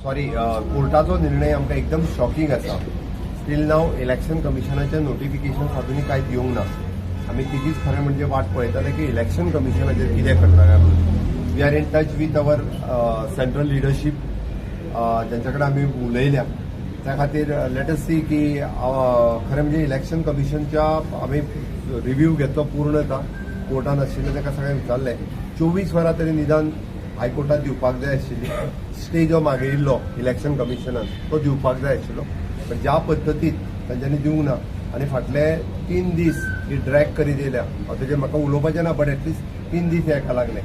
Sorry, कोर्टाचो निर्णय आमकां एकदम शॉकिंग आसा. स्टील नाव इलेक्शन कमिशनाचें नोटिफिकेशन अजुनूय कांय दिवंक ना. आमी तिजीच खरें म्हणजे वाट पळयताले की इलेक्शन कमिशनाचेर कितें करता काय म्हणून. We are in touch with our central leadership, ज्यांच्या कडेन आमी उलयल्या. त्या खातीर let us सी की खरें म्हणजे इलेक्शन कमिशनच्या आमी रिव्ह्यू घेतलो पूर्णता. कोर्टान आशिल्लें ताका सगळें विचारलें. 24 वरां तरी निदान हायकोर्टात दिवपाक जाय आशिल्ली. स्टे जो मागयिल्लो इलेक्शन कमिशनान तो दिवपाक जाय आशिल्लो, पण ज्या पद्दतीत तांच्यांनी दिवंक ना आनी फाटले 3 दीस ही ड्रॅग करीत येयल्या. हांव तेजेर म्हाका उलोवपाचें ना, बट एटलिस्ट 3 दीस हेका लागले.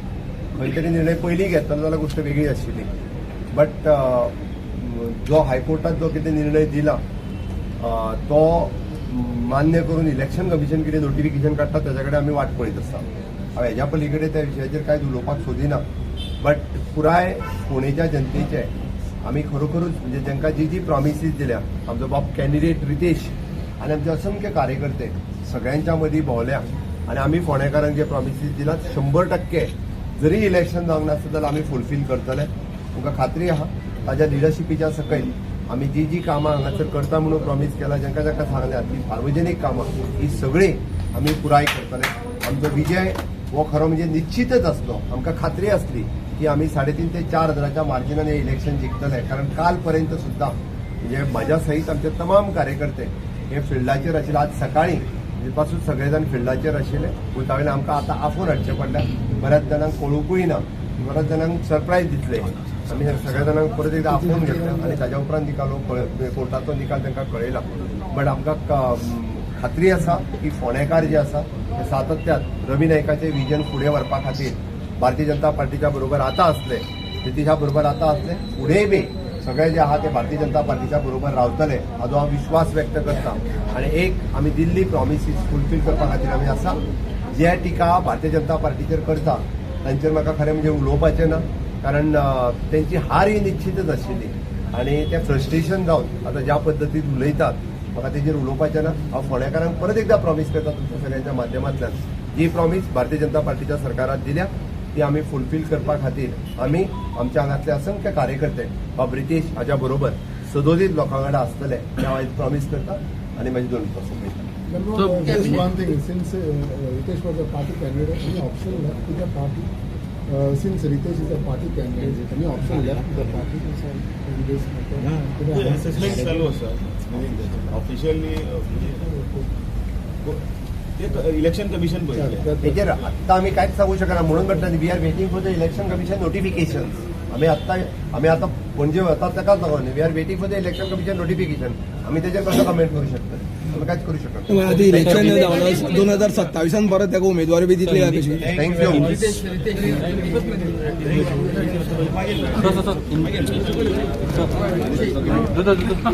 खंय तरी निर्णय पयलीं घेतलो जाल्यार गोश्ट वेगळी आशिल्ली, बट जो हायकोर्टात जो कितें निर्णय दिला तो मान्य करून इलेक्शन कमिशन कितें नोटिफिकेशन काडटा ताच्या कडेन आमी वाट पळयत आसता. हांव हेज्या पली कडेन त्या विशयाचेर कांयच उलोवपाक सोदिना, बट पुराय फोंडेच्या जनतेचे आमी खरोखरूच म्हणजे तांकां जी जी प्रॉमिसीस दिल्या, आमचो बाब कॅन्डिडेट रितेश आनी आमचे असंख्य कार्यकर्ते सगळ्यांच्या मदीं भोंवल्या आनी आमी फोंडेकारांक जे प्रॉमिसीस दिलात 100% जरी इलेक्शन जावंक नासत जाल्यार आमी फुलफील करतले. तुमकां खात्री आहा, ताज्या लिडरशिपीच्या सकयल आमी जी जी कामां हांगासर करता म्हणून प्रॉमीस केला, जांकां जांकां सांगल्या ती सार्वजनीक कामां ही सगळीं आमी पुराय करतले. आमचो विजय हो खरो म्हणजे निश्चितच आसलो. आमकां खात्री आसली की आमी 3.5 ते 4 हजाराच्या मार्जिनान हे इलेक्शन जिखतले, कारण काल पर्यंत सुद्दां म्हणजे म्हज्या सहित आमचे तमाम कार्यकर्ते हे फिल्डाचेर आशिल्ले. आज सकाळी पासून सगळे जाण फिल्डाचेर आशिल्ले. भुतावयल्यान आमकां आतां आफोवन हाडचें पडलें. बऱ्याच जाणांक कळुंकूय ना, बऱ्याच जाणांक सरप्रायज दितले. आमी सगळ्या जाणांक परत एकदां आफोवन घेतले आनी ताज्या उपरांत निकाल कोर्टाचो निकाल तांकां कळयला. बट आमकां खात्री आसा की फोंडेकार जे आसा ते सातत्यात रवी नायकाचें विजन फुडें व्हरपा खातीर भारतीय जनता पार्टीच्या बरोबर आतां आसले, नितीशा बरोबर आतां आसले, फुडेंय बी सगळे जे आहा ते भारतीय जनता पार्टीच्या बरोबर रावतले हाजो हांव विश्वास व्यक्त करता. आनी एक आमी दिल्ली प्रॉमिसीस फुलफील करपा खातीर आमी आसा. जे टिका भारतीय जनता पार्टीचेर करता तांचेर म्हाका खरें म्हणजे उलोवपाचें ना, कारण तेंची हार ही निश्चितच आशिल्ली आनी ते फ्रस्ट्रेशन जावन आतां ज्या पद्दतीन उलयतात म्हाका तेजेर उलोवपाचें ना. हांव फोंडेकारांक परत एकदां प्रॉमीस करता तुमच्या सगळ्यांच्या माध्यमांतल्यान, जी प्रॉमीस भारतीय जनता पार्टीच्या सरकारान दिल्या ती आमी फुलफील करपा खातीर आमी आमच्या हांगातले असंख्य कार्यकर्ते बाब रितेश हाज्या बरोबर सदोदीत लोकां वांगडा आसतले हें हांव प्रॉमीस करता आनी म्हाजी 2 उतरां सोंपयता. So, just one thing, since Ritesh was a party candidate, any option left to the party? Since Ritesh is a party candidate, any option left to the party in this matter? Assessment चालू आसा officially, ते election commission पळयतले. तेजेर आत्तां आमी कांयच सांगू शकना, म्हणून म्हणटा we are waiting for the election commission notification. आमी आतां पणजे वतात ताकाच लागून we are waiting for the election commission notification. आमी तेजेर कसो कमेंट करू शकतले? आमी कांयच करू शकना. आतां इलेक्शन जावन 2027 परत ताका उमेदवारी बी दितली काय कशी? Thank you. Sir, sir, sir.